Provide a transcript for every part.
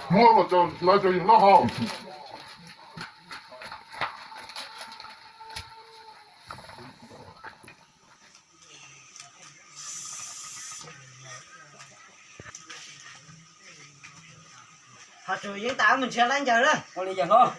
Muab los rau lawv rau yus noj haus. Ho tsuas yeej tas mus nrhiav laib ncaws na. Ua li yawg hlob.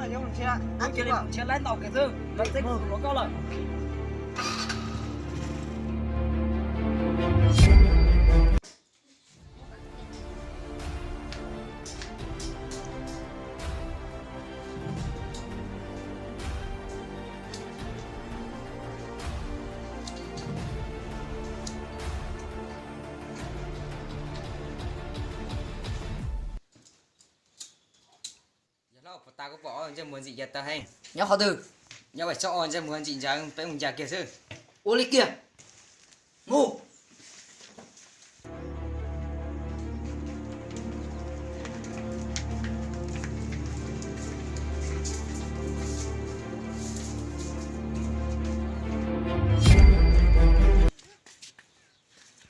Cia li mus nrhiav laib ntaus kiag xwb, lawv txeeb tus hluas nkauj lawm. Yawg hlob, puas tas kuv pom ob ntsej muag ntxim ncaws tawv heev. Nyob qhov twg? Nyob pem tsob ob ntsej muag ntxim ncaws, peb mus ncaws kiag xwb. Ua li kiag. Mus.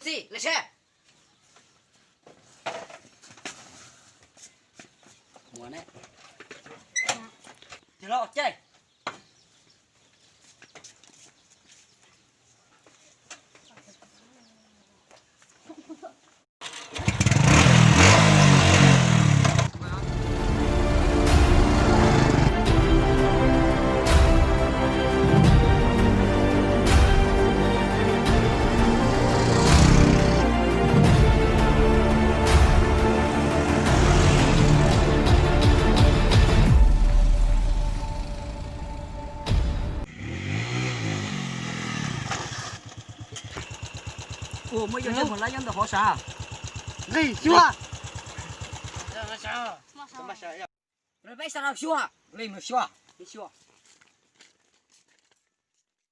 Txij, lawv seb. Mus ne. Yawg hlob, caij. Ua, muaj ib co ntsej muag laib nyob ntawm hauv sav. Li xyuas. Peb sawv daws xyuas, li mus xyuas, li xyuas.